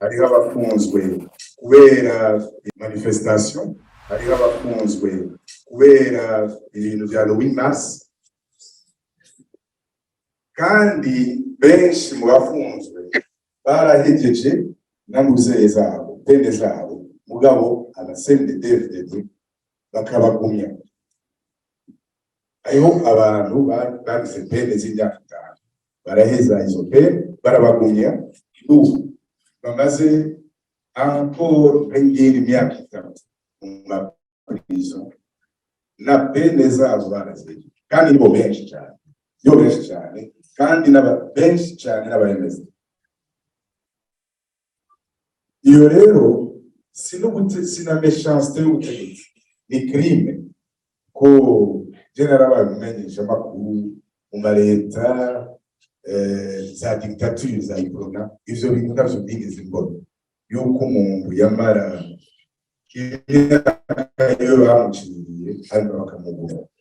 Hariho abafunzwe kubera manifestation, hariho abafunzwe kubera ibintu bya 8 mars. Kandi benshi mu bafunzwe barahejeje n'amuzeye zabo, peines zabo, mugabo aba CNDD-FDD bakabagumya. Hariho abantu bagize peines z'imyaka 5, baraheza izo peines, barabagumya. Ubu bamaze encore nk'iyindi myaka 3 mu ma prison, na peines zabo barazihejeje. Kandi nibo benshi cyane, nibo benshi cyane, kandi n'aba benshi cyane n'abayemeza. Iyo rero si n'ubute, si na méchanceté y'ubutegetsi, ni crime. Ko je narabaye umumenyeshamakuru mu maleta za dictature za Uprona, ivyo bintu ntavyo nigeze mbona, yuko umuntu yamara imyaka iyo bamuciriye, hanyuma bakamugura.